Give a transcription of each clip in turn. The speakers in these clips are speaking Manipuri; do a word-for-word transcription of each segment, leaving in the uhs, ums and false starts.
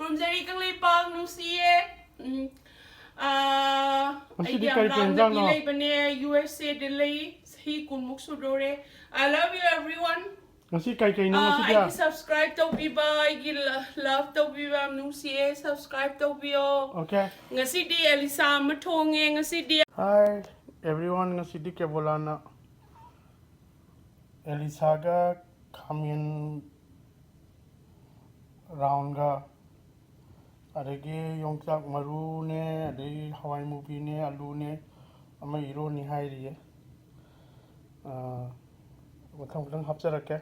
ꯈꯨꯔꯨꯝꯖꯔꯤ ꯀꯪꯂꯩꯄꯥꯛ ꯅꯨꯡꯁꯤꯌꯦ꯫ ꯎꯝ, ꯑꯥ, ꯉꯁꯤꯗꯤ ꯑꯩꯒꯤ ꯀꯔꯤ ꯀꯔꯤ ꯑꯉꯥꯡ ꯅꯨꯄꯤ ꯏꯟꯖꯥꯡꯅꯣ? ꯂꯩꯕꯅꯦ, ꯌꯨ ꯑꯦꯁ ꯑꯦꯗ ꯂꯩ꯫ ꯆꯍꯤ ꯀꯨꯟꯃꯨꯛ ꯁꯨꯗꯣꯔꯦ꯫ I love you everyone. ꯉꯁꯤ ꯀꯩ ꯀꯩꯅꯣ ꯑꯥ, ꯉꯁꯤꯗꯤ? ꯑꯩꯒꯤ subscribe ꯇꯧꯕꯤꯕ, ꯑꯩꯒꯤ ꯂ-, love ꯇꯧꯕꯤꯕ ꯌꯥꯝ ꯅꯨꯡꯁꯤꯌꯦ꯫ Subscribe ꯇꯧꯕꯤꯌꯣ꯫ Okay. ꯉꯁꯤꯗꯤ ꯑꯦꯂꯤꯁꯥ ꯑꯃ ꯊꯣꯡꯉꯦ ꯉꯁꯤꯗꯤ꯫ Hi everyone, ꯉꯁꯤꯗꯤ ꯀꯦꯕꯣꯂꯥꯅ ꯑꯦꯂꯤꯁꯥꯒ ꯈꯥꯃꯦꯟ roundꯒ, ꯑꯗꯒꯤ ꯌꯣꯡꯆꯥꯛ ꯃꯔꯨꯅꯦ, ꯑꯗꯒꯤ ꯍꯋꯥꯏ ꯃꯨꯕꯤꯅꯦ, ꯑꯂꯨꯅꯦ, ꯑꯃ ꯏꯔꯣꯅꯤ ꯍꯥꯏꯔꯤꯌꯦ꯫ ꯑꯥ, ꯃꯊꯪ ꯃꯊꯪ ꯍꯥꯞꯆꯔꯛꯀꯦ꯫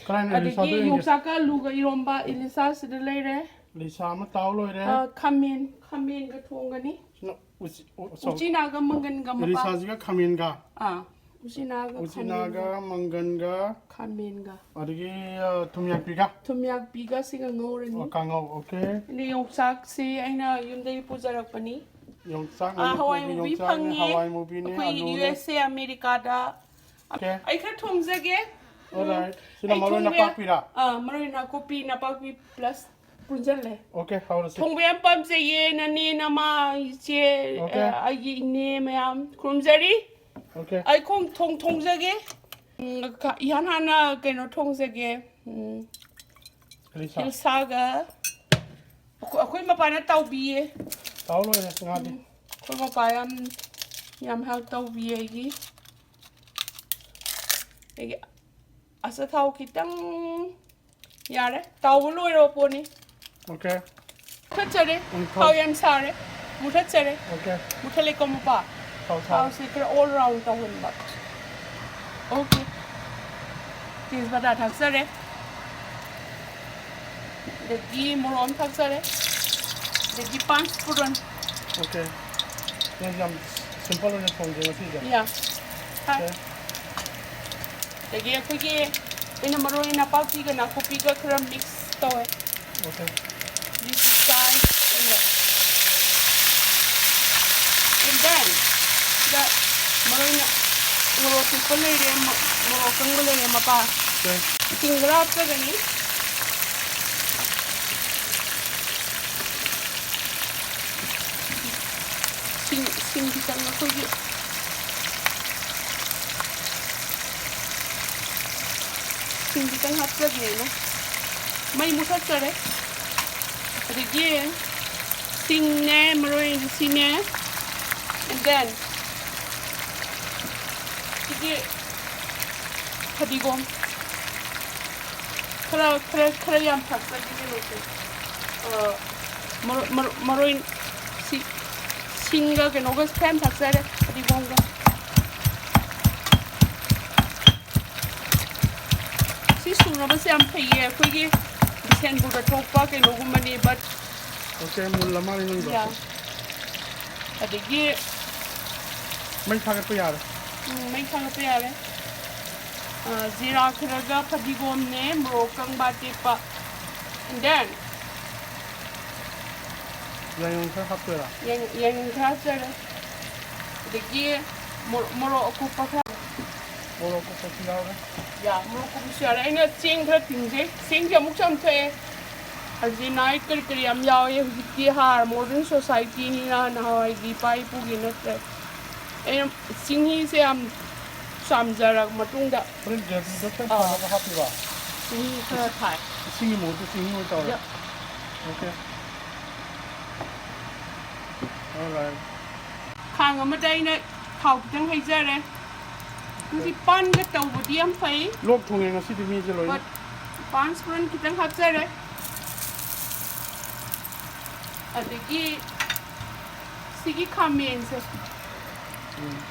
ꯀꯗꯥꯏꯅꯣ ꯑꯗꯒꯤ ꯏꯂꯤꯁꯥꯗꯣ ꯌꯦꯡꯒꯦ꯫ ꯌꯣꯡꯆꯥꯛꯀ ꯑꯂꯨꯒ ꯏꯔꯣꯝꯕ ꯏꯂꯤꯁꯥ ꯁꯤꯗ ꯂꯩꯔꯦ꯫ ꯏꯂꯤꯁꯥ ꯑꯃ ꯇꯥꯎ ꯂꯣꯏꯔꯦ꯫ ꯑꯥ, ꯈꯥꯃꯦꯟ, ꯈꯥꯃꯦꯟꯒ ꯊꯣꯡꯒꯅꯤ꯫ ꯁꯤꯅ ꯎꯆꯤ-, ꯎ-, ꯁꯣ-, ꯎꯆꯤꯅꯥꯒ ꯃꯪꯒꯟꯒ ꯃꯄꯥ꯫ ꯏꯂꯤꯁꯥꯁꯤꯒ ꯈꯥꯃꯦꯟꯒ꯫ ꯑꯥ, ꯎꯆꯤꯅꯥꯒ ꯎꯆꯤꯅꯥꯒ ꯈꯥꯃꯦꯟꯒ꯫ ꯃꯪꯒꯟꯒ꯫ ꯈꯥꯃꯦꯟꯒ꯫ ꯑꯗꯒꯤ, ꯑ, ꯊꯨꯝꯌꯥꯛꯄꯤꯒ꯫ ꯊꯨꯝꯌꯥꯛꯄꯤꯒ ꯁꯤꯒ ꯉꯧꯔꯅꯤ꯫ ꯑꯣ, ꯀꯥꯡꯉꯧ, okay꯫ ꯑꯗꯩ ꯌꯣꯡꯆꯥꯛꯁꯤ ꯑꯩꯅ ꯌꯨꯝꯗꯒꯤ ꯄꯨꯖꯔꯛꯄꯅꯤ꯫ ꯌꯣꯡꯆꯥꯛ ꯑꯥ, ꯍꯋꯥꯏ ꯃꯅꯤꯄꯨꯔꯒꯤ ꯃꯨꯕꯤ ꯌꯣꯡꯆꯥꯛꯅꯦ, ꯐꯪꯉꯦ꯫ ꯍꯋꯥꯏ ꯃꯨꯕꯤꯅꯦ, ꯑꯩꯈꯣꯏ ꯑꯂꯨꯅꯦ꯫ ꯌꯨ ꯑꯦꯁ ꯑꯦ ꯑꯃꯦꯔꯤꯀꯥꯗ꯫ Okay꯫ ꯑꯩ ꯈꯔ ꯊꯣꯡꯖꯒꯦ꯫ Alright꯫ ꯎꯝ, ꯁꯤꯅ ꯑꯩ ꯃꯔꯣꯏ ꯊꯣꯡꯕ ꯌꯥ-, ꯅꯄꯥꯛꯄꯤꯔꯥ? ꯑꯥ, ꯃꯔꯣꯏ ꯅꯥꯀꯨꯞꯄꯤ, ꯅꯄꯥꯛꯄꯤ plus ꯄꯨꯟꯁꯤꯜꯂꯦ꯫ Okay, ꯍꯧꯔꯁꯤ꯫ ꯊꯣꯡꯕ ꯌꯥꯝ ꯄꯥꯝꯖꯩꯌꯦ, ꯅꯅꯦ, ꯅꯃꯥ, ꯏꯆꯦ, Okay꯫ ꯑ, ꯑꯩꯒꯤ ꯏꯅꯦ ꯃꯌꯥꯝ ꯈꯨꯔꯨꯝꯖꯔꯤ꯫ Okay꯫ ꯑꯩ ꯈꯣꯡ ꯊꯣꯡ ꯊꯣꯡꯖꯒꯦ꯫ ꯎꯝ, ꯈ-, ꯏꯍꯥꯟ ꯍꯥꯟꯅ ꯀꯩꯅꯣ ꯊꯣꯡꯖꯒꯦ꯫ ꯎꯝ, ꯏꯂꯤꯁꯥ꯫ ꯏꯂꯤꯁꯥꯒ ꯑꯩꯈꯣꯏ, ꯑꯩꯈꯣꯏ ꯃꯄꯥꯅ ꯇꯧꯕꯤꯌꯦ꯫ ꯇꯥꯎ ꯂꯣꯏꯔꯦ ꯉꯥꯗꯤ꯫ ꯎꯝ, ꯑꯩꯈꯣꯏ ꯃꯄꯥ ꯌꯥꯝ, ꯌꯥꯝ help ꯇꯧꯕꯤꯌꯦ ꯑꯩꯒꯤ꯫ ꯑꯩꯒꯤ ꯑꯆꯥꯊꯥꯎ ꯈꯤꯇꯪ ꯌꯥꯔꯦ, ꯇꯥꯎꯕ ꯂꯣꯏꯔꯕ ꯄꯣꯠꯅꯤ꯫ Okay꯫ ꯃꯨꯊꯠꯆꯔꯦ꯫ ꯎꯝ, ꯊꯥꯎ ꯊꯥꯎ꯫ ꯌꯥꯝ ꯁꯥꯔꯦ꯫ ꯃꯨꯊꯠꯆꯔꯦ꯫ Okay꯫ ꯃꯨꯊꯠꯂꯦꯀꯣ, ꯃꯄꯥ? ꯊꯥꯎ ꯁꯥꯔꯦ꯫ ꯊꯥꯎꯁꯦ ꯈꯔ all round ꯇꯧꯍꯟꯕ꯫ Okay꯫ ꯇꯦꯖꯄꯇꯥ ꯊꯥꯛꯆꯔꯦ꯫ ꯑꯗꯒꯤ ꯃꯣꯔꯣꯛ ꯑꯃ ꯊꯥꯛꯆꯔꯦ꯫ ꯑꯗꯒꯤ ꯄꯥꯟꯆ ꯐꯨꯔꯟ꯫ Okay꯫ ꯅꯪ ꯌꯥꯝ simple ꯑꯣꯏꯅ ꯊꯣꯡꯒꯦ ꯉꯁꯤꯁꯦ? Yeah꯫ ꯍꯥꯏ꯫ Okay꯫ ꯑꯗꯒꯤ ꯑꯩꯈꯣꯏꯒꯤ, ꯑꯩꯅ ꯃꯔꯣꯏ ꯅꯄꯥꯛꯄꯤꯒ ꯅꯥꯀꯨꯞꯄꯤꯒ ꯈꯔ mix ꯇꯧꯋꯦ꯫ Okay꯫ This is fine. And then, ꯁꯤꯗ ꯃꯔꯣꯏ ꯅ-, ꯃꯣꯔꯣꯛ ꯑꯇꯦꯛꯄ ꯂꯩꯔꯦ, ꯃ-, ꯃꯣꯔꯣꯛ ꯑꯀꯪꯕ ꯂꯩꯔꯦ, ꯃꯄꯥ꯫ Okay꯫ ꯏꯁꯤꯡ ꯈꯔ ꯍꯥꯞꯆꯒꯅꯤ꯫ ꯈꯤꯇꯪ ꯑꯩꯈꯣꯏꯒꯤ ꯁꯤꯡ ꯈꯤꯇꯪ ꯍꯥꯞꯆꯒꯦꯅ ꯃꯩ ꯃꯨꯊꯠꯆꯔꯦ꯫ ꯑꯗꯒꯤ ꯁꯤꯡꯅꯦ, ꯃꯔꯣꯏ ꯑꯁꯤꯅꯦ, and then ꯁꯤꯒꯤ ꯐꯗꯤꯒꯣꯝ ꯈꯔ, ꯈꯔ, ꯈꯔ ꯌꯥꯝ ꯊꯥꯛꯆꯒꯦ ꯀꯩꯅꯣꯁꯦ꯫ ꯑ, ꯃꯔꯣ-, ꯃꯔꯣ-, ꯃꯔꯣꯏ ꯁꯤ-, ꯁꯤꯡꯒ ꯀꯩꯅꯣꯒ ꯈꯔ ꯌꯥꯝ ꯊꯥꯛꯆꯔꯦ, ꯐꯗꯤꯒꯣꯝꯒ꯫ ꯁꯤ ꯁꯨꯅꯕꯁꯦ ꯌꯥꯝ ꯐꯩꯌꯦ, ꯑꯩꯈꯣꯏꯒꯤ ꯕꯤꯁꯦꯟꯄꯨꯔꯗ ꯊꯣꯛꯄ ꯀꯩꯅꯣꯒꯨꯝꯕꯅꯤ, but ꯑꯣꯀꯦ, ꯃꯨꯜꯂ ꯃꯥꯜꯂꯦ ꯅꯪꯗꯣ꯫ ꯌꯥ꯫ ꯑꯗꯒꯤ ꯃꯩ ꯊꯥꯒꯠꯄ ꯌꯥꯔꯦ꯫ ꯎꯝ, ꯃꯩ ꯊꯥꯒꯠꯄ ꯌꯥꯔꯦ꯫ ꯑ, ꯖꯤꯔꯥ ꯈꯔꯒ ꯐꯗꯤꯒꯣꯝꯅꯦ, ꯃꯣꯔꯣꯛ ꯑꯀꯪꯕ ꯑꯇꯦꯛꯄ꯫ And then ꯌꯥꯏꯉꯪ ꯈꯔ ꯍꯥꯞꯇꯣꯏꯔꯥ? ꯌꯥꯏ-, ꯌꯥꯏꯉꯪ ꯈꯔ ꯍꯥꯞꯆꯔꯦ꯫ ꯑꯗꯒꯤ ꯃꯣꯔꯣꯛ, ꯃꯣꯔꯣꯛ ꯑꯀꯨꯞꯄ ꯈꯔ꯫ ꯃꯣꯔꯣꯛ ꯑꯀꯨꯞꯄꯁꯨ ꯌꯥꯎꯔꯦ꯫ ꯌꯥ, ꯃꯣꯔꯣꯛ ꯑꯀꯨꯞꯄꯁꯨ ꯌꯥꯎꯔꯦ꯫ ꯑꯩꯅ ꯆꯦꯡ ꯈꯔ ꯇꯤꯡꯖꯩ꯫ ꯆꯦꯡꯁꯦ ꯑꯃꯨꯛ ꯆꯥꯝꯊꯣꯛꯑꯦ꯫ ꯑꯖꯤꯅꯥꯏꯠ ꯀꯔꯤ ꯀꯔꯤ ꯌꯥꯝ ꯌꯥꯎꯋꯦ꯫ ꯍꯧꯖꯤꯛꯇꯤ ꯍꯥꯔ, modern society ꯅꯤꯅ, ꯅꯍꯥꯟꯋꯥꯏꯒꯤ ꯏꯄꯥ ꯏꯄꯨꯒꯤ ꯅꯠꯇ꯭ꯔꯦ꯫ ꯑꯩꯅ ꯆꯤꯡꯍꯤꯁꯦ ꯌꯥꯝ ꯆꯥꯝꯖꯔꯕ ꯃꯇꯨꯡꯗ ꯍꯣꯔꯦꯟ gravy ꯗꯣ ꯈꯔ ꯑꯥ꯫ ꯐꯅꯕ ꯍꯥꯞꯄꯤꯕ? ꯆꯤꯡꯍꯤ ꯈꯔ ꯊꯥꯏ꯫ ꯏꯁꯤꯡꯒꯤ ꯃꯍꯨꯠꯇ ꯆꯤꯡꯍꯤ ꯑꯣꯏꯅ ꯇꯧꯔꯦ? ꯌꯥ꯫ ꯑꯣꯀꯦ꯫ Alright꯫ ꯈꯥꯡ ꯑꯃꯗ ꯑꯩꯅ ꯊꯥꯎ ꯈꯤꯇꯪ ꯍꯩꯖꯔꯦ꯫ ꯃꯁꯤ ꯄꯥꯟꯒ ꯇꯧꯕꯗꯤ ꯌꯥꯝ ꯐꯩ꯫ ꯂꯣꯛ ꯊꯨꯡꯉꯦ ꯉꯁꯤꯗꯤ ꯃꯤꯁꯦ ꯂꯣꯏꯅ꯫ But ꯄꯥꯟ ꯁꯨꯔꯟ ꯈꯤꯇꯪ ꯍꯥꯞꯆꯔꯦ꯫ ꯑꯗꯒꯤ ꯁꯤꯒꯤ ꯈꯥꯃꯦꯟꯁꯦ꯫ ꯎꯝ꯫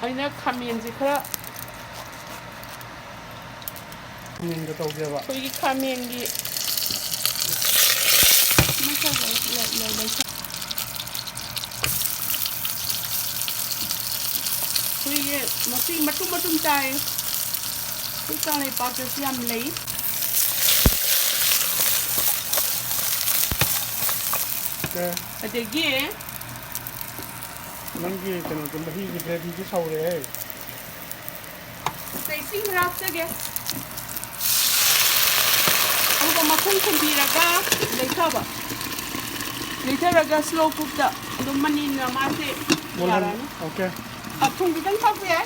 ꯑꯩꯅ ꯈꯥꯃꯦꯟꯁꯦ ꯈꯔ ꯈꯥꯃꯦꯟꯒ ꯇꯧꯒꯦꯕ꯫ ꯑꯩꯈꯣꯏꯒꯤ ꯈꯥꯃꯦꯟꯒꯤ ꯃꯁꯛ ꯂꯩ-, ꯂꯩ-, ꯂꯩ-, ꯂꯩ-, ꯑꯩꯈꯣꯏꯒꯤ ꯃꯁꯤ ꯃꯇꯨꯝ ꯃꯇꯨꯝ ꯇꯥꯏ꯫ ꯑꯩꯈꯣꯏ ꯀꯪꯂꯩꯄꯥꯛꯇꯁꯨ ꯌꯥꯝ ꯂꯩ꯫ ꯑꯦ꯫ ꯑꯗꯒꯤ ꯅꯪꯒꯤ ꯀꯩꯅꯣꯗꯣ, ꯃꯍꯤꯒꯤ gravyꯗꯤ ꯁꯧꯔꯦꯍꯦ꯫ ꯁꯤꯗ ꯏꯁꯤꯡ ꯈꯔ ꯍꯥꯞꯆꯒꯦ꯫ ꯑꯗꯨꯒ ꯃꯈꯨꯝ ꯈꯨꯝꯕꯤꯔꯒ ꯂꯩꯊꯕ꯫ ꯂꯩꯊꯔꯒ slow cookꯇ ꯑꯗꯨꯝ ꯃꯅꯤꯟꯅ ꯃꯥꯁꯦ ꯃꯨꯜꯍꯟ-, ꯌꯥꯔꯅꯤ꯫ Okay꯫ ꯑ, ꯊꯨꯝ ꯈꯤꯇꯪ ꯊꯥꯛꯄ ꯌꯥꯏ꯫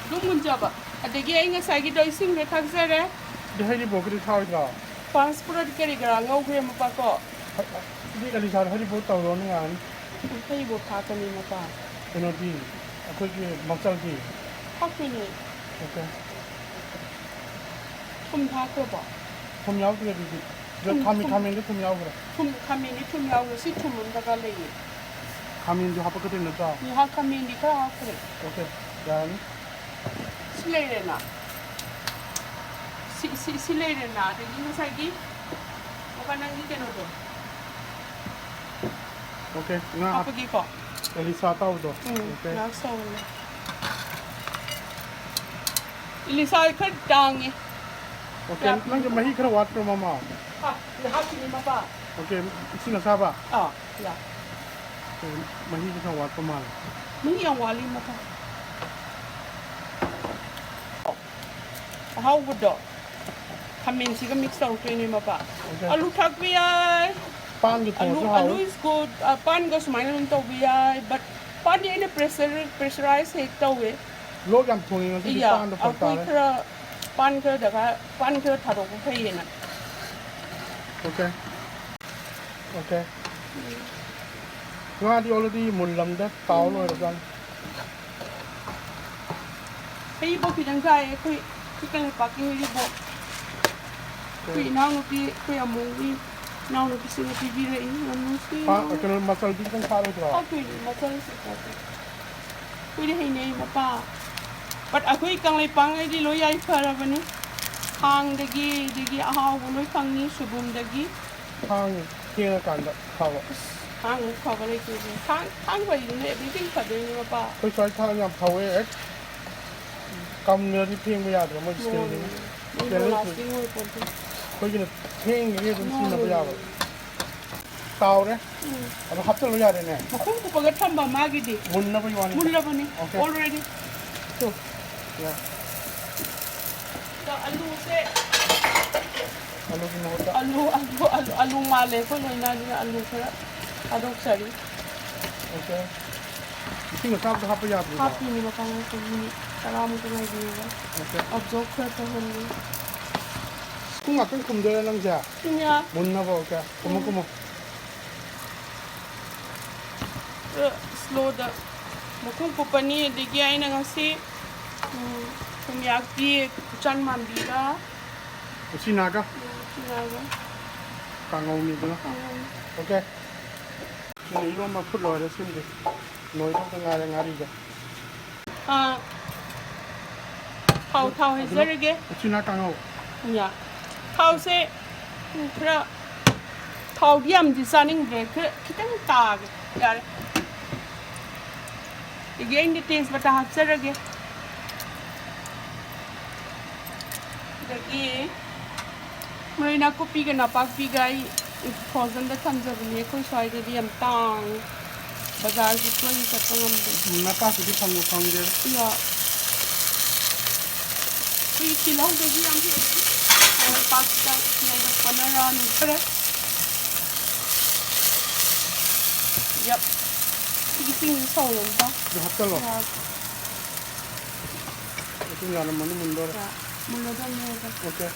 ꯑꯗꯨꯝ ꯃꯨꯟꯖꯕ꯫ ꯑꯗꯒꯤ ꯑꯩ ꯉꯁꯥꯏꯒꯤꯗꯣ ꯏꯁꯤꯡꯗꯣ ꯊꯥꯛꯆꯔꯦ꯫ ꯑꯗꯨ ꯍꯩꯔꯤꯕꯣꯛꯀꯤꯗꯤ ꯊꯥꯛꯑꯣꯏꯗ꯭ꯔꯣ? ꯄꯥꯟꯁ ꯄꯨꯔꯥꯗꯤ ꯀꯔꯤ ꯀꯔꯥ ꯉꯧꯈ꯭ꯔꯦ ꯃꯄꯥ ꯀꯣ꯫ ꯍ-, ꯑꯗꯨꯗꯤ ꯑꯦꯂꯤꯁꯥꯗ ꯍꯩꯔꯤꯕꯣꯛ ꯇꯧꯔꯣꯅꯦ ꯌꯥꯔꯅꯤ꯫ ꯍꯩꯔꯤꯕꯣꯛ ꯊꯥꯛꯀꯅꯤ ꯃꯄꯥ꯫ ꯀꯩꯅꯣꯗꯤ, ꯑꯩꯈꯣꯏꯒꯤ ꯃꯆꯜꯗꯤ? ꯊꯥꯛꯇꯣꯏꯅꯦ꯫ Okay꯫ ꯊꯨꯝ ꯊꯥꯛꯈ꯭ꯔꯕꯣ? ꯊꯨꯝ ꯌꯥꯎꯗ꯭ꯔꯦ ꯑꯗꯨꯗꯤ꯫ ꯑꯗꯣ ꯊꯨꯝ, ꯈꯥꯃꯦꯟ, ꯊꯨꯝ꯫ ꯈꯥꯃꯦꯟꯗ ꯊꯨꯝ ꯌꯥꯎꯈ꯭ꯔꯦ꯫ ꯊꯨꯝ, ꯈꯥꯃꯦꯟꯗꯤ ꯊꯨꯝ ꯌꯥꯎꯈ꯭ꯔꯦ꯫ ꯁꯤ ꯊꯨꯝ ꯑꯃ ꯗꯔꯀꯥꯔ ꯂꯩꯌꯦ꯫ ꯈꯥꯃꯦꯟꯁꯨ ꯍꯥꯞꯄꯛꯀꯗꯣꯏ ꯅꯠꯇ꯭ꯔꯣ? ꯉꯥꯏꯍꯥꯛ ꯈꯥꯃꯦꯟꯗꯤ ꯈꯔ ꯍꯥꯞꯈ꯭ꯔꯦ꯫ Okay, ꯌꯥꯔꯅꯤ꯫ ꯁꯤ ꯂꯩꯔꯦꯅ꯫ ꯁꯤ, ꯁꯤ, ꯁꯤ ꯂꯩꯔꯦꯅ꯫ ꯑꯗꯒꯤ ꯉꯁꯥꯏꯒꯤ ꯃꯄꯥ ꯅꯪꯒꯤ ꯀꯩꯅꯣꯗꯣ꯫ Okay, ꯉꯥ ꯍꯥꯞ-, ꯍꯥꯞꯄꯒꯦꯀꯣ꯫ ꯑꯦꯂꯤꯁꯥ ꯑꯇꯥꯎꯕꯗꯣ꯫ ꯎꯝ, okay꯫ ꯉꯥꯏꯍꯥꯛ ꯁꯧꯍꯜꯂꯦ꯫ ꯏꯂꯤꯁꯥ ꯈꯔ ꯇꯥꯡꯉꯦ꯫ Okay, ꯌꯥꯝ ꯅꯪꯒꯤ ꯃꯍꯤ ꯈꯔ ꯋꯥꯠꯄ꯭ꯔꯣ, ꯃꯃꯥ? ꯍꯥꯞ-, ꯍꯥꯞꯄꯤꯅꯦ, ꯃꯄꯥ꯫ Okay, ꯏꯁꯤꯡ ꯑꯁꯥꯕ? ꯑꯥ, ꯌꯥ꯫ Okay, ꯃꯍꯤꯁꯦ ꯈꯔ ꯋꯥꯠꯄ ꯃꯥꯜꯂꯦ꯫ ꯃꯍꯤ ꯌꯥꯝ ꯋꯥꯠꯂꯤ, ꯃꯄꯥ꯫ ꯑꯍꯥꯎꯕꯗꯣ ꯈꯥꯃꯦꯟꯁꯤꯒ mix ꯇꯧꯔꯛꯇꯣꯏꯅꯦ, ꯃꯄꯥ꯫ Okay꯫ ꯑꯂꯨ ꯊꯥꯛꯄ ꯌꯥꯏ꯫ ꯄꯥꯟꯒ ꯑꯂꯨ, ꯊꯣꯡꯉꯁꯨ ꯍꯥꯎꯋꯤ꯫ ꯑꯂꯨ is good꯫ ꯑ, ꯄꯥꯟꯒ ꯁꯨꯃꯥꯏꯅ ꯑꯗꯨꯝ ꯇꯧꯕ ꯌꯥꯏ, but ꯄꯥꯟꯗꯤ ꯑꯩꯅ pressure, pressurize ꯍꯦꯛ ꯇꯧꯋꯦ꯫ ꯂꯣꯛ ꯌꯥꯝ ꯊꯨꯡꯉꯦ ꯉꯁꯤꯗꯤ, ꯏꯌꯥ, ꯄꯥꯟꯗꯣ ꯐꯔꯛ ꯑꯩꯈꯣꯏ ꯇꯥꯔꯦ꯫ ꯈꯔ, ꯄꯥꯟ ꯈꯔ ꯗꯔꯀꯥꯔ, ꯄꯥꯟ ꯈꯔ ꯊꯥꯗꯣꯛꯄ ꯐꯩꯌꯦꯅ꯫ Okay꯫ Okay꯫ ꯉꯥꯗꯤ already ꯃꯨꯜꯂꯝꯗ ꯇꯥꯎ ꯂꯣꯏꯔꯕꯖꯥꯠꯅꯤ꯫ ꯍꯩꯔꯤꯕꯣꯞ ꯈꯤꯇꯪ ꯊꯥꯛꯑꯦ ꯑꯩꯈꯣꯏ, ꯑꯩꯈꯣꯏ ꯀꯪꯂꯩꯄꯥꯛꯀꯤ ꯍꯩꯔꯤꯕꯣꯞ꯫ ꯑꯩꯈꯣꯏ ꯏꯅꯥꯎꯅꯨꯄꯤ, ꯑꯩꯈꯣꯏ ꯑꯃꯨꯒꯤ ꯏꯅꯥꯎꯅꯨꯄꯤꯁꯤꯡꯅ ꯄꯤꯕꯤꯔꯛꯏ꯫ ꯌꯥꯝ ꯅꯨꯡꯁꯤ꯫ ꯄꯥ-, ꯀꯩꯅꯣ, ꯃꯆꯜꯗꯤ ꯈꯤꯇꯪ ꯊꯥꯛꯑꯣꯏꯗ꯭ꯔꯣ? ꯊꯥꯛꯇꯣꯏꯅꯦ, ꯃꯆꯜꯁꯦ ꯊꯥꯛꯇꯣꯏꯅꯦ꯫ ꯑꯩꯈꯣꯏꯗꯤ ꯍꯩꯅꯩ ꯃꯄꯥ꯫ But ꯑꯩꯈꯣꯏ ꯀꯪꯂꯩꯄꯥꯛꯉꯩꯗꯤ ꯂꯣꯏ ꯌꯥꯏꯐꯔꯕꯅꯤ꯫ ꯈꯥꯡꯗꯒꯤ, ꯑꯗꯒꯤ ꯑꯍꯥꯎꯕ ꯂꯣꯏ ꯐꯪꯉꯤ, ꯁꯣꯏꯕꯨꯝꯗꯒꯤ꯫ ꯊꯥꯡ ꯊꯦꯡꯉꯀꯥꯟꯗ ꯐꯕ꯫ ꯑꯁ, ꯊꯥꯡꯃꯨꯛ ꯐꯕ ꯂꯩꯇꯦ ꯏꯕꯦꯝꯃ꯫ ꯊꯥꯡ, ꯊꯥꯡ ꯐꯩꯗꯨꯅ everything ꯐꯗꯣꯏꯅꯤ ꯃꯄꯥ꯫ ꯑꯩꯈꯣꯏ ꯁ꯭ꯋꯥꯏ ꯊꯥꯡ ꯌꯥꯝ ꯐꯧꯋꯦ, ꯍꯦꯛ ꯀꯪꯉꯗꯤ ꯐꯦꯡꯕ ꯌꯥꯗ꯭ꯔꯦ ꯃꯣꯏ ꯅꯣ, ꯅꯣ, ꯏꯁꯇꯦꯟꯗꯒꯤ꯫ ꯅꯣ, ꯅꯣ, ꯀꯩꯅꯣ ꯂꯩꯇꯦ꯫ Lasting ꯑꯣꯏꯄꯣꯟꯇꯦ꯫ ꯑꯩꯈꯣꯏꯒꯤꯅ ꯐꯦꯡꯉꯤꯉꯩ ꯑꯗꯨꯝ ꯅꯣ, ꯅꯣ, ꯁꯤꯖꯤꯟꯅꯕ ꯅꯣ, ꯌꯥꯕ꯫ ꯅꯣ꯫ ꯇꯥꯎꯔꯦ꯫ ꯎꯝ꯫ ꯑꯗꯣ ꯍꯥꯞꯆꯜꯂꯣ ꯌꯥꯔꯦꯅꯦ꯫ ꯃꯈꯨꯝ ꯀꯨꯞꯄꯒ ꯊꯝꯕ ꯃꯥꯒꯤꯗꯤ꯫ ꯃꯨꯟꯅꯕꯒꯤ ꯋꯥꯅꯤ꯫ ꯃꯨꯜꯂꯕꯅꯤ꯫ Okay꯫ Already꯫ ꯇꯨ꯫ ꯌꯥ꯫ ꯑꯂꯨꯁꯦ ꯑꯂꯨꯒꯤ ꯃꯍꯨꯠꯇ꯫ ꯑꯂꯨ ꯑꯂꯨ ꯑꯂꯨ ꯑꯂꯨ ꯃꯥꯜꯂꯦ ꯑꯩꯈꯣꯏ ꯂꯣꯏꯅ, ꯑꯗꯨꯅ ꯑꯂꯨ ꯈꯔ ꯊꯥꯗꯣꯛꯆꯔꯤ꯫ ꯑꯣꯀꯦ꯫ ꯏꯁꯤꯡ ꯑꯁꯥꯕꯗ ꯍꯥꯞꯄ ꯌꯥꯗ꯭ꯔꯤꯕꯣ? ꯍꯥꯞꯄꯤꯅꯦ ꯃꯇꯥꯡ ꯑꯃ ꯃꯤꯅꯤꯠ ꯇꯔꯥꯃꯨꯛꯇ ꯉꯥꯏꯕꯤꯌꯨꯕ꯫ ꯑꯣꯀꯦ꯫ ꯑꯕꯖꯣꯔꯕ ꯈꯔ ꯇꯧꯍꯟꯒꯦ꯫ ꯄꯨꯡ ꯉꯥꯛꯇꯪ ꯈꯨꯝꯗꯣꯏꯔꯥ ꯅꯪꯁꯦ? ꯁꯤꯅ ꯃꯨꯟꯅꯕ꯫ ꯑꯣꯀꯦ꯫ ꯈꯨꯝꯃꯣ ꯈꯨꯝꯃꯣ꯫ ꯁ꯭ꯂꯣꯗ ꯃꯈꯨꯝ ꯀꯨꯞꯄꯅꯤ꯫ ꯑꯗꯒꯤ ꯑꯩꯅ ꯉꯁꯤ ꯎꯝ, ꯊꯨꯝꯌꯥꯛꯄꯤ ꯎꯆꯥꯟ ꯃꯥꯟꯕꯤꯒ ꯎꯆꯤꯅꯥꯒ ꯎꯝ, ꯎꯆꯤꯅꯥꯒ ꯀꯥꯡꯉꯧꯅꯤꯗꯅ꯫ ꯀꯥꯡꯉꯧ꯫ ꯑꯣꯀꯦ꯫ ꯁꯤꯅ ꯏꯔꯣꯝꯕ ꯐꯨꯠ ꯂꯣꯏꯔꯦ ꯁꯤꯃꯗꯤ꯫ ꯂꯣꯏꯗꯧꯗ ꯉꯥꯏꯔꯦ ꯉꯥꯔꯤꯒ꯫ ꯑꯥ, ꯊꯥꯎ ꯊꯥꯎ ꯍꯩꯖꯔꯒꯦ꯫ ꯎꯆꯤꯅꯥ ꯀꯥꯡꯉꯧ꯫ ꯌꯥ꯫ ꯊꯥꯎꯁꯦ ꯎꯝ, ꯈꯔ ꯊꯥꯎꯗꯤ ꯌꯥꯝꯗꯤ ꯆꯥꯅꯤꯡꯗ꯭ꯔꯦ꯫ ꯈꯔ ꯈꯤꯇꯪ ꯇꯥꯒꯦ꯫ ꯌꯥꯔꯦ꯫ ꯑꯗꯒꯤ ꯑꯩꯅ ꯇꯦꯖꯄꯇꯥ ꯍꯥꯞꯆꯔꯒꯦ꯫ ꯑꯗꯒꯤ ꯃꯔꯣꯏ ꯅꯥꯀꯨꯞꯄꯤꯒ ꯅꯄꯥꯛꯄꯤꯒ ꯑꯩ ꯐ꯭ꯔꯣꯖꯟꯗ ꯊꯝꯖꯕꯅꯦ꯫ ꯑꯩꯈꯣꯏ ꯁ꯭ꯋꯥꯏꯗꯗꯤ ꯌꯥꯝ ꯇꯥꯡꯉꯤ꯫ ꯕꯖꯥꯔꯁꯨ ꯇꯣꯏꯅ ꯆꯠꯄ ꯉꯝꯗꯦ꯫ ꯎꯝ, ꯅꯄꯥꯛꯄꯤꯗꯤ ꯐꯪꯕꯨ ꯐꯪꯗꯦ꯫ ꯑꯗꯨꯒ ꯑꯩꯈꯣꯏꯒꯤ ꯇꯤꯜꯍꯧꯗꯒꯤ ꯌꯥꯝ ꯍꯦꯜꯂꯤ꯫ ꯃꯔꯣꯏ ꯄꯥꯛꯇ ꯌꯥꯏꯔꯛꯄꯅ ꯔꯥꯅꯤ ꯈꯔ꯫ ꯌꯞ꯫ ꯁꯤꯒꯤ ꯆꯤꯡꯁꯤ ꯁꯧꯔꯝꯗ꯫ ꯑꯗꯨ ꯍꯥꯞꯆꯜꯂꯣ꯫ ꯏꯁꯤꯡ ꯌꯥꯔꯝꯃꯅꯤ ꯃꯨꯟꯗꯣꯔꯦ꯫ ꯃꯨꯜꯂꯗꯝꯅꯦ ꯑꯗꯣ꯫ ꯑꯣꯀꯦ꯫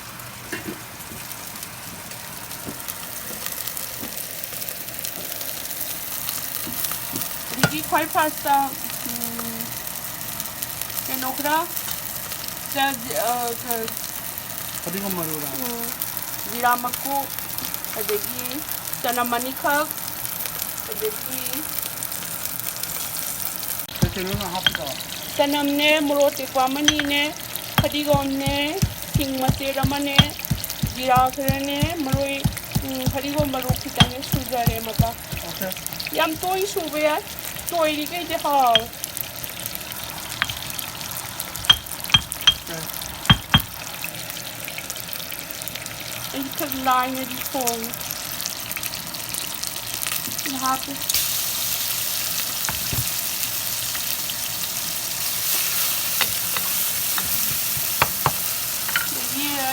ꯑꯗꯒꯤ ꯈ꯭ꯋꯥꯏ ꯐꯥꯔꯁꯇ ꯎꯝ, ꯀꯩꯅꯣ ꯈꯔ ꯆ-, ꯑ, ꯈ-, ꯐꯗꯤꯒꯣꯝ ꯃꯔꯨꯔꯥ? ꯎꯝ, ꯖꯤꯔꯥ ꯃꯀꯨ, ꯑꯗꯒꯤ ꯆꯅꯝ ꯑꯅꯤꯈꯛ, ꯑꯗꯒꯤ ꯀꯩ ꯀꯩꯅꯣ ꯅꯪ ꯍꯥꯞꯄꯤꯗꯣ? ꯆꯅꯝꯅꯦ, ꯃꯣꯔꯣꯛ ꯑꯇꯦꯛꯄ ꯑꯃꯅꯤꯅꯦ, ꯐꯗꯤꯒꯣꯝꯅꯦ, ꯁꯤꯡ ꯃꯆꯦꯠ ꯑꯃꯅꯦ, ꯖꯤꯔꯥ ꯈꯔꯅꯦ, ꯃꯔꯣꯏ, ꯎꯝ, ꯐꯗꯤꯒꯣꯝ ꯃꯔꯨ ꯈꯤꯇꯪꯅꯦ ꯁꯨꯖꯔꯦ ꯃꯆꯥ꯫ ꯑꯣꯀꯦ꯫ ꯌꯥꯝ ꯇꯣꯏꯅ ꯁꯨꯕ ꯌꯥꯏ, ꯇꯣꯏꯔꯤꯈꯩꯗꯤ ꯍꯥꯎꯋꯦ꯫ ꯑꯩꯗꯤ ꯈꯔ ꯂꯥꯏꯅꯗꯤ ꯊꯣꯡꯉꯦ꯫ ꯍꯥꯞꯄꯦ꯫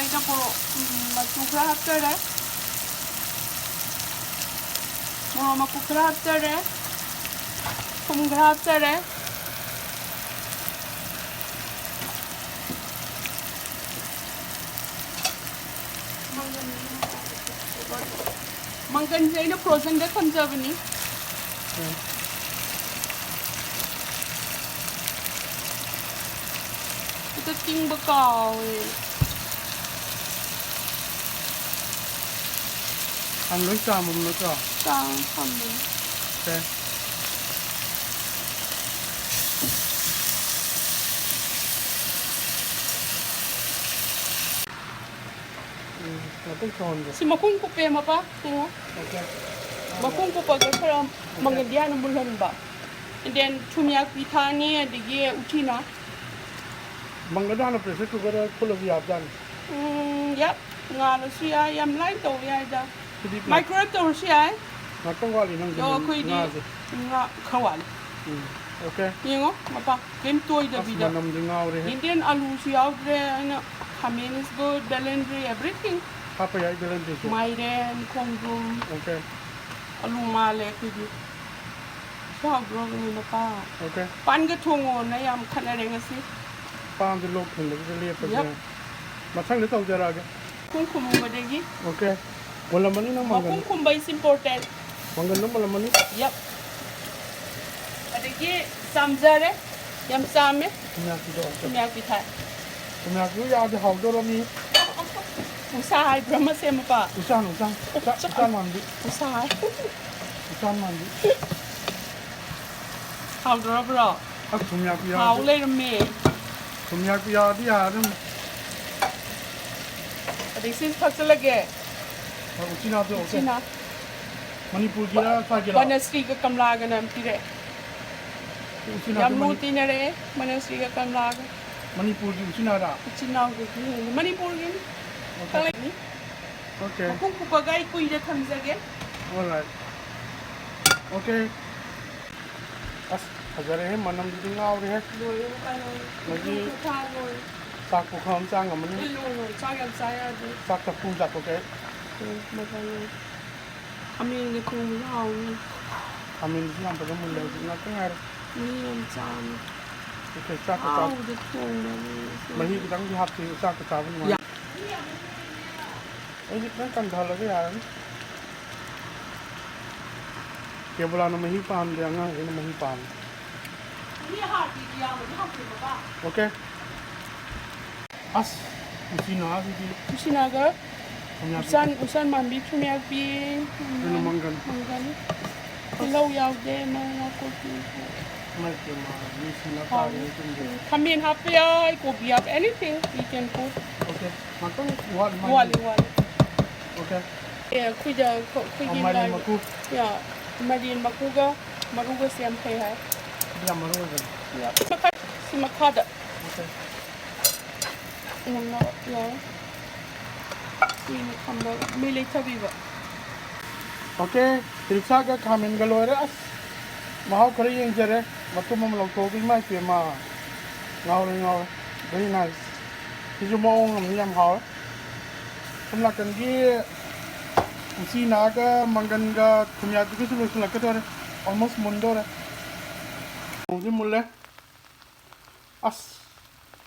ꯁꯤꯗ ꯃꯣꯔꯣꯛ, ꯎꯝ, ꯃꯆꯨ ꯈꯔ ꯍꯥꯞꯆꯔꯦ, ꯃꯣꯔꯣꯛ ꯃꯀꯨꯞ ꯈꯔ ꯍꯥꯞꯆꯔꯦ, ꯊꯨꯝ ꯈꯔ ꯍꯥꯞꯆꯔꯦ꯫ ꯃꯪꯒꯟꯁꯦ ꯑꯩꯅ frozenꯗ ꯊꯝꯖꯕꯅꯤ꯫ ꯎꯝ꯫ ꯍꯦꯛꯇ ꯇꯤꯡꯕ ꯀꯥꯎꯋꯦ꯫ ꯍꯥꯟꯅ ꯂꯣꯏ ꯆꯥꯝꯃꯕ ꯅꯠꯇ꯭ꯔꯣ? ꯆꯥꯝ ꯊꯝꯕꯅꯤ꯫ ꯁꯦ꯫ ꯎꯝ, ꯉꯥꯛꯇꯪ ꯁꯧꯍꯟꯒꯦ꯫ ꯁꯤ ꯃꯈꯨꯝ ꯀꯨꯞꯄꯦ, ꯃꯄꯥ, ꯌꯦꯡꯉꯣ꯫ ꯑꯣꯀꯦ꯫ ꯃꯈꯨꯝ ꯀꯨꯞꯄꯒ ꯈꯔ ꯃꯪꯒꯟꯗꯤ ꯍꯥꯟꯅ ꯃꯨꯜꯍꯟꯕ꯫ And then ꯊꯨꯝꯌꯥꯛꯄꯤ ꯊꯥꯛꯑꯅꯤ, ꯑꯗꯒꯤ ꯎꯆꯤꯅꯥ꯫ ꯃꯪꯒꯟꯗꯣ ꯍꯥꯟꯅ pressure cookerꯗ ꯐꯨꯠꯂꯁꯨ ꯌꯥꯕꯖꯥꯠꯅꯤ꯫ ꯎꯝ, ꯌꯥꯞ꯫ ꯉꯥꯜꯂꯁꯨ ꯌꯥꯏ, ꯌꯥꯝ ꯂꯥꯏꯅ ꯇꯧꯕ ꯌꯥꯏꯗ꯫ ꯁꯤꯗꯤ ꯃꯥꯏꯀ꯭ꯔꯣꯋꯦꯚ ꯇꯧꯔꯁꯨ ꯌꯥꯏ꯫ ꯉꯥꯛꯇꯪ ꯋꯥꯠꯂꯤ ꯅꯪꯒꯤ ꯑꯗꯣ ꯃꯪꯒꯟ ꯑꯩꯈꯣꯏꯗꯤ ꯉꯥꯁꯦ꯫ ꯉꯥ ꯈꯔ ꯋꯥꯠꯂꯤ꯫ ꯎꯝ, ꯑꯣꯀꯦ꯫ ꯌꯦꯡꯉꯣ, ꯃꯄꯥ, ꯀꯩꯝ ꯑꯁ, ꯇꯣꯏꯗꯕꯤꯗ꯫ ꯃꯅꯝꯗꯤ ꯉꯥꯎꯔꯦꯍꯦ꯫ Indian ꯑꯂꯨꯁꯨ ꯌꯥꯎꯗ꯭ꯔꯦ, ꯑꯩꯅ ꯈꯥꯃꯦꯟ is good, ꯕꯦꯂꯦꯟꯗ꯭ꯔꯤ, everything꯫ ꯍꯥꯞꯄ ꯌꯥꯏ ꯕꯦꯂꯦꯟꯗ꯭ꯔꯤꯁꯨ꯫ ꯃꯥꯏꯔꯦꯟ, ꯈꯣꯡꯗ꯭ꯔꯨꯝ, ꯑꯣꯀꯦ꯫ ꯑꯂꯨ ꯃꯥꯜꯂꯦ ꯑꯩꯈꯣꯏꯗꯤ꯫ ꯁꯤ ꯍꯥꯎꯗ꯭ꯔꯣ, ꯃꯄꯥ? ꯑꯣꯀꯦ꯫ ꯄꯥꯟꯒ ꯊꯣꯡꯉꯣꯅ ꯌꯥꯝ ꯈꯠꯅꯔꯦ ꯉꯁꯤ꯫ ꯄꯥꯟꯁꯦ ꯂꯣꯛ ꯊꯨꯡꯕꯁꯤꯗ ꯂꯦꯞꯄꯁꯦ꯫ ꯌꯞ꯫ ꯃꯊꯪꯗ ꯇꯧꯖꯔꯛꯑꯒꯦ꯫ ꯃꯈꯨꯝ ꯈꯨꯝꯃꯨꯕꯗꯒꯤ꯫ ꯑꯣꯀꯦ꯫ ꯃꯨꯜꯂꯝꯃꯅꯤ ꯅꯪ ꯃꯈꯨꯝ ꯃꯪꯒꯟ꯫ ꯈꯨꯝꯕ is important꯫ ꯃꯪꯒꯟꯗꯣ ꯃꯨꯜꯂꯝꯃꯅꯤ꯫ ꯌꯞ꯫ ꯑꯗꯒꯤ ꯆꯥꯝꯖꯔꯦ꯫ ꯌꯥꯝ ꯆꯥꯝꯃꯦ꯫ ꯊꯨꯝꯌꯥꯛꯄꯤꯗꯣ ꯑꯝꯇ꯫ ꯊꯨꯝꯌꯥꯛꯄꯤ ꯊꯥꯏ꯫ ꯊꯨꯝꯌꯥꯛꯄꯤꯗꯣ ꯌꯥꯎꯔꯗꯤ ꯍꯥꯎꯗꯧꯔꯝꯃꯤ꯫ ꯎꯁꯥ ꯍꯥꯏꯕ꯭ꯔꯥ ꯃꯁꯦ, ꯃꯄꯥ? ꯎꯆꯥꯟ, ꯎꯆꯥꯟ꯫ ꯎꯆꯥ-, ꯎꯆꯥꯟ ꯃꯥꯟꯕꯤ꯫ ꯎꯁꯥ ꯍꯥꯏ꯫ ꯎꯆꯥꯟ ꯃꯥꯟꯕꯤ꯫ ꯍꯥꯎꯗꯣꯔꯕ꯭ꯔꯣ? ꯑꯁ, ꯊꯨꯝꯌꯥꯛꯄꯤ ꯍꯥꯎ ꯌꯥꯎꯔꯗꯤ꯫ ꯂꯩꯔꯝꯃꯦ꯫ ꯊꯨꯝꯌꯥꯛꯄꯤ ꯌꯥꯎꯔꯗꯤ ꯌꯥꯔꯦ ꯑꯗꯨꯝ꯫ ꯑꯗꯩ ꯁꯤꯁꯨ ꯊꯛꯆꯜꯂꯒꯦ꯫ ꯍꯣꯏ, ꯎꯆꯤꯟ ꯅꯥꯗꯣ, ꯑꯣꯀꯦ꯫ ꯎꯆꯤꯟ ꯅꯥ-, ꯃꯅꯤꯄꯨꯔꯒꯤꯔ ꯁ꯭ꯋꯥꯏꯒꯤꯔꯣ? ꯕꯅꯁ꯭ꯔꯤꯒ ꯀꯝꯂꯥꯒꯅ ꯄꯤꯔꯛꯑꯦ꯫ ꯎꯆꯤꯟ ꯌꯥꯝ ꯅꯥꯗꯣ ꯂꯨ ꯃꯅꯤ-, ꯇꯤꯟꯅꯔꯛꯑꯦ, ꯕꯅꯁ꯭ꯔꯤꯒ ꯀꯝꯂꯥꯒ꯫ ꯃꯅꯤꯄꯨꯔꯒꯤ ꯎꯆꯤꯟ ꯅꯥꯔꯥ? ꯎꯆꯤꯟ ꯅꯥꯎꯗꯒꯤ ꯍꯦꯜꯂꯦ꯫ ꯃꯅꯤꯄꯨꯔꯒꯤꯅꯤ꯫ ꯑꯣꯀꯦ꯫ ꯈꯪꯂꯩꯅꯤ꯫ ꯑꯣꯀꯦ꯫ ꯃꯈꯨꯝ ꯀꯨꯞꯄꯒ ꯑꯩ ꯀꯨꯏꯅ ꯊꯝꯖꯒꯦ꯫ Alright꯫ ꯑꯣꯀꯦ꯫ ꯑꯁ, ꯐꯖꯔꯦꯍꯦ, ꯃꯅꯝꯗꯨꯗꯤ ꯉꯥꯎꯔꯦꯍꯦ꯫ ꯂꯣꯏꯔꯦ, ꯎꯄꯥꯏ ꯂꯣꯏꯔꯦ꯫ ꯃꯁꯤ ꯃꯈꯨꯝ ꯀꯨꯞꯊꯥ ꯂꯣꯏꯔꯦ꯫ ꯆꯥꯛꯄꯨ ꯈꯔ ꯑꯃ ꯆꯥ ꯉꯝꯃꯅꯤ꯫ ꯏꯜꯂꯨ ꯆꯥꯛ ꯌꯥꯝ ꯆꯥ ꯌꯥꯗꯦ꯫ ꯆꯥꯛ ꯆꯐꯨ ꯑꯃ ꯆꯥꯊꯣꯛꯀꯦ ꯑꯩ꯫ ꯎꯝ, ꯃꯊꯪ ꯈꯥꯃꯦꯟꯒ ꯊꯣꯡꯕꯁꯨ ꯍꯥꯎꯅꯤ꯫ ꯈꯥꯃꯦꯟꯁꯤꯁꯨ ꯌꯥꯝ ꯐꯖꯅ ꯃꯨꯜꯂꯦ ꯍꯧꯖꯤꯛ ꯉꯥꯛꯇꯪ ꯉꯥꯏꯔꯦ꯫ ꯃꯤ ꯌꯥꯝ ꯆꯥꯅꯤ꯫ ꯑꯣꯀꯦ, ꯆꯥꯛꯀ ꯆꯥ ꯍꯥꯎꯕꯗ ꯊꯣꯡꯕꯅꯤ꯫ ꯃꯍꯤ ꯈꯤꯇꯪꯗꯤ ꯍꯥꯞꯁꯤ, ꯆꯥꯛꯀ ꯆꯥꯕ ꯅꯨꯡꯉꯥꯏ꯫ ꯑꯩꯁꯦ ꯈꯤꯇꯪ ꯀꯪꯊꯍꯜꯂꯒ ꯌꯥꯔꯅꯤ꯫ ꯀꯦꯕꯣꯂꯥꯅ ꯃꯍꯤ ꯄꯥꯝꯗꯦ, ꯑꯉꯥꯡꯈꯩꯅ ꯃꯍꯤ ꯄꯥꯝꯃꯤ꯫ ꯃꯤ ꯍꯥꯔ ꯄꯤꯕ ꯌꯥꯎꯕꯗꯤ ꯍꯥꯎꯇꯦ ꯕꯕꯥ꯫ ꯑꯣꯀꯦ꯫ ꯑꯁ, ꯎꯆꯤꯅꯥꯁꯤꯗꯤ ꯎꯆꯤꯅꯥꯒ ꯊꯨꯝꯌꯥꯛꯄꯤ꯫ ꯎꯆꯥꯟ, ꯎꯆꯥꯟ ꯃꯥꯟꯕꯤ, ꯊꯨꯝꯌꯥꯛꯄꯤ, ꯀꯩꯅꯣ, ꯃꯪꯒꯟ꯫ ꯃꯪꯒꯟ꯫ ꯇꯤꯜꯍꯧ ꯌꯥꯎꯗꯦ, ꯃꯔꯣꯏ ꯅꯥꯀꯨꯞꯄꯤ꯫ ꯏꯃꯥꯏ ꯄꯦꯝꯃ, ꯃꯤꯁꯤꯡꯅ ꯍꯥꯎ꯫ ꯇꯥꯔꯦ ꯃꯇꯨꯡꯗꯤ꯫ ꯈꯥꯃꯦꯟ ꯍꯥꯞꯄ ꯌꯥꯏ, ꯀꯣꯕꯤ ꯍꯥꯞꯄ, anything we can put꯫ Okay, ꯉꯥꯛꯇꯪ ꯋꯥꯠꯂꯤ ꯃꯥꯏ꯫ ꯋꯥꯠꯂꯤ, ꯋꯥꯠꯂꯤ꯫ ꯑꯣꯀꯦ꯫ ꯑꯦ, ꯑꯩꯈꯣꯏꯗ, ꯑꯩꯈꯣꯏꯒꯤ ꯑꯣ, ꯃꯥꯏꯔꯦꯟ ꯂꯥꯏ-, ꯃꯀꯨ꯫ ꯌꯥ, ꯃꯥꯏꯔꯦꯟ ꯃꯀꯨꯒ ꯃꯔꯨꯒꯁꯦ ꯌꯥꯝ ꯐꯩ ꯍꯥꯏ꯫ ꯑꯗꯨ ꯌꯥꯝ ꯃꯔꯨ ꯑꯣꯏꯕꯅꯤ꯫ ꯌꯥ, ꯁꯤ ꯃꯈꯥ-, ꯁꯤ ꯃꯈꯥꯗ ꯑꯣꯀꯦ꯫ ꯎꯝ, ꯌꯥꯔꯦ꯫ ꯀꯨꯏꯅ ꯊꯝꯕ, ꯃꯩ ꯂꯩꯊꯕꯤꯕ꯫ ꯑꯣꯀꯦ, ꯏꯜꯁꯥꯒ ꯈꯥꯃꯦꯟꯒ ꯂꯣꯏꯔꯦ꯫ ꯑꯁ, ꯃꯍꯥꯎ ꯈꯔ ꯌꯦꯡꯖꯔꯦ꯫ ꯃꯇꯨꯝ ꯑꯃ ꯂꯧꯊꯣꯛꯑꯒ, ꯏꯃꯥꯏ ꯄꯦꯝꯃ, ꯉꯥꯎꯔꯦ, ꯉꯥꯎꯔꯦ꯫ Very nice꯫ ꯁꯤꯁꯨ ꯃꯑꯣꯡ ꯑꯃꯅꯤ, ꯌꯥꯝ ꯍꯥꯎꯔꯦ꯫ ꯁꯣꯝ ꯅꯥꯀꯟꯒꯤ ꯎꯆꯤꯅꯥꯒ ꯃꯪꯒꯟꯒ ꯊꯨꯝꯌꯥꯛꯄꯤꯒꯁꯨ ꯂꯣꯏꯁꯤꯜꯂꯛꯀꯗꯧꯔꯦ꯫ Almost ꯃꯨꯟꯗꯧꯔꯦ꯫ ꯊꯣꯡꯁꯤ ꯃꯨꯜꯂꯦ꯫ ꯑꯁ,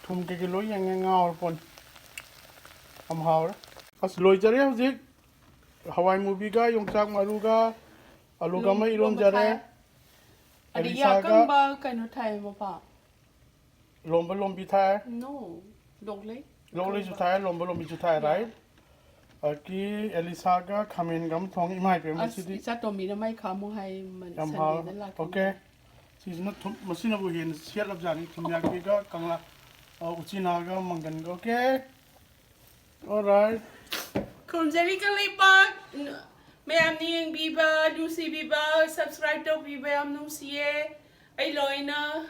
ꯊꯨꯝ ꯀꯩꯀꯩ ꯂꯣꯏ ꯌꯦꯡꯉꯦ, ꯉꯥꯎꯔ ꯄꯣꯠꯅꯤ꯫ ꯌꯥꯝ ꯍꯥꯎꯔꯦ꯫ ꯑꯁ, ꯂꯣꯏꯖꯔꯦ ꯍꯧꯖꯤꯛ꯫ ꯍꯋꯥꯏ ꯃꯨꯕꯤꯒ ꯌꯣꯡꯆꯥꯛ ꯃꯔꯨꯒ ꯑꯂꯨꯒ ꯑꯃ ꯂꯣꯝ-, ꯂꯣꯝꯕ ꯏꯔꯣꯟꯖꯔꯦ꯫ ꯊꯥꯏ꯫ ꯑꯗꯒꯤ ꯑꯦꯂꯤꯁꯥꯒ ꯑꯀꯪꯕ ꯀꯩꯅꯣ ꯊꯥꯏ, ꯃꯄꯥ꯫ ꯂꯣꯝꯕ ꯂꯣꯝꯕꯤ ꯊꯥꯏ꯫ No, ꯂꯣꯛꯂꯩ꯫ ꯂꯣꯛꯂꯩꯁꯨ ꯊꯥꯏ, ꯂꯣꯝꯕ ꯂꯣꯝꯕꯤꯁꯨ ꯊꯥꯏ, right? ꯑꯗꯒꯤ ꯑꯦꯂꯤꯁꯥꯒ ꯈꯥꯃꯦꯟꯒ ꯑꯃ ꯊꯣꯡꯉꯤ꯫ ꯏꯃꯥ ꯏꯕꯦꯝꯃ, ꯑꯁ, ꯁꯤꯗꯤ ꯏꯆꯥ ꯇꯣꯝꯕꯤꯅ ꯃꯩ ꯈꯥꯝꯃꯨ ꯍꯥꯏ, ꯃ-, ꯌꯥꯝ Sunday ꯍꯥꯎꯔꯦ꯫ ꯗ ꯂꯥꯛꯀꯅꯤ꯫ ꯑꯣꯀꯦ꯫ ꯁꯤꯁꯤꯅ ꯊꯨꯝ, ꯃꯁꯤꯅꯕꯨ ꯍꯦꯟꯅ ꯁꯦꯠꯂꯕꯖꯥꯠꯅꯤ꯫ ꯊꯨꯝꯌꯥꯛꯄꯤꯒ ꯀꯪꯂꯥ, ꯑ, ꯎꯆꯤꯅꯥꯒ ꯃꯪꯒꯟꯒ꯫ ꯑꯣꯀꯦ꯫ Alright꯫ ꯈꯨꯔꯨꯝꯖꯔꯤ ꯀꯪꯂꯩꯄꯥꯛ ꯃꯌꯥꯝꯅ ꯌꯦꯡꯕꯤꯕ, ꯅꯨꯡꯁꯤꯕꯤꯕ, subscribe ꯇꯧꯕꯤꯕ ꯌꯥꯝ ꯅꯨꯡꯁꯤꯌꯦ꯫ ꯑꯩ ꯂꯣꯏꯅ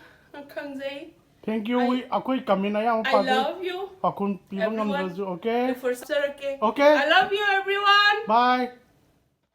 ꯈꯪꯖꯩ꯫ Thank you꯫ I, ꯑꯩꯈꯣꯏ comment ꯑꯌꯥꯝꯕ I ꯄꯥꯖꯩ꯫ love you, ꯄꯥꯎꯈꯨꯝ ꯄꯤꯕ everyone. ꯉꯝꯗ꯭ꯔꯁꯨ, okay? First ꯆꯠꯆꯔꯛꯀꯦ꯫ Okay. I love you, everyone. Bye꯫